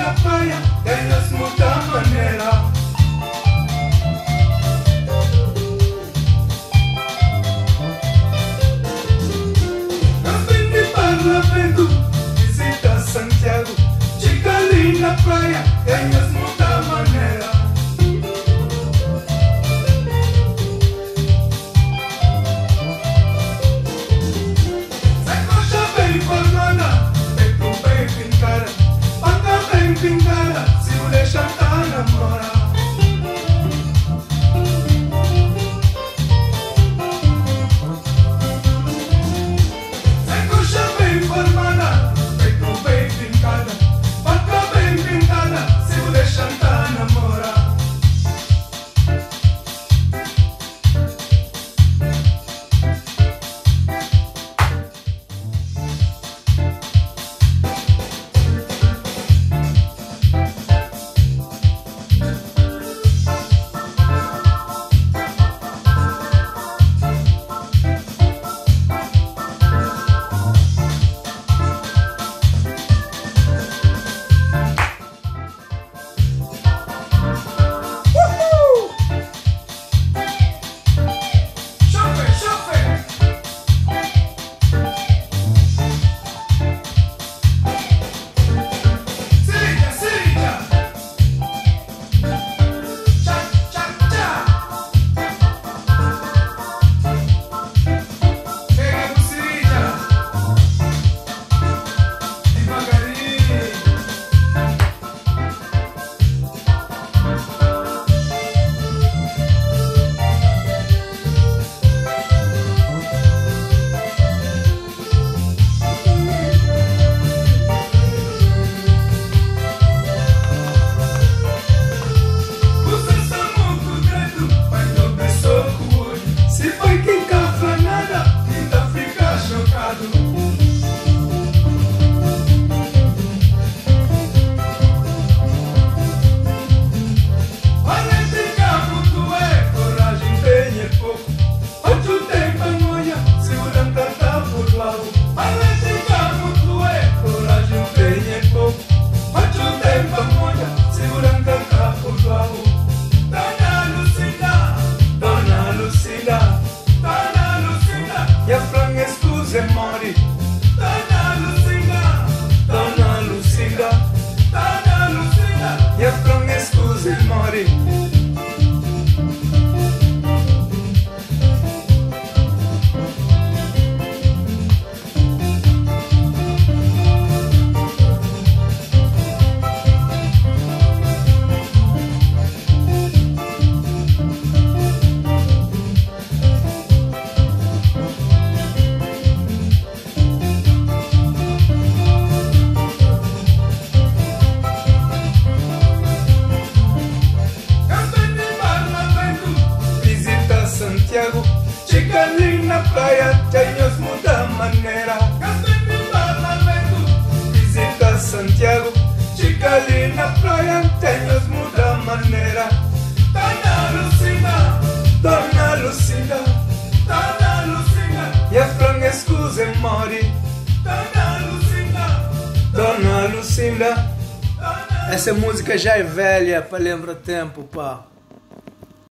na praia, tem muita maneira. Também de Parlamento, visita Santiago. Chica ali na praia, tem muita maneira. Sacocha bem formada, peito bem pintada, panca bem pintada, se o deixa tá namora. Sacocha bem formada, peito bem pincada, panca bem pintada, se o deixa tá namora. Chofe, chofe! Sirija, sirija! Tchá, tchá, tchá! Pega com sirija! Devagarinho! Você está muito preto, mas não pensou com o olho. Se foi quem cafra nada, ainda fica chocado. Valente muito é, coragem tem é pouco. Outro tempo amanhã, segurando tá por lado. Valente muito é, coragem tem é pouco. Outro tempo amanhã, segurando tá por lado. Dona Lucinda, Dona Lucinda, Dona Lucinda, e a franga escuse mori. Dona Lucinda, Dona Lucinda, Dona Lucinda, e a franga escuse mori. Também de Parlamento, visita Santiago. Chica ali na praia, tem os muda maneira. Também de Parlamento, visita Santiago. Chica ali na praia, tem os muda maneira. Dona Lucinda, Dona Lucinda, Dona Lucinda, e a franga escuse mori. Dona Lucinda, Dona Lucinda, Dona Essa música já é velha para lembrar tempo, pá.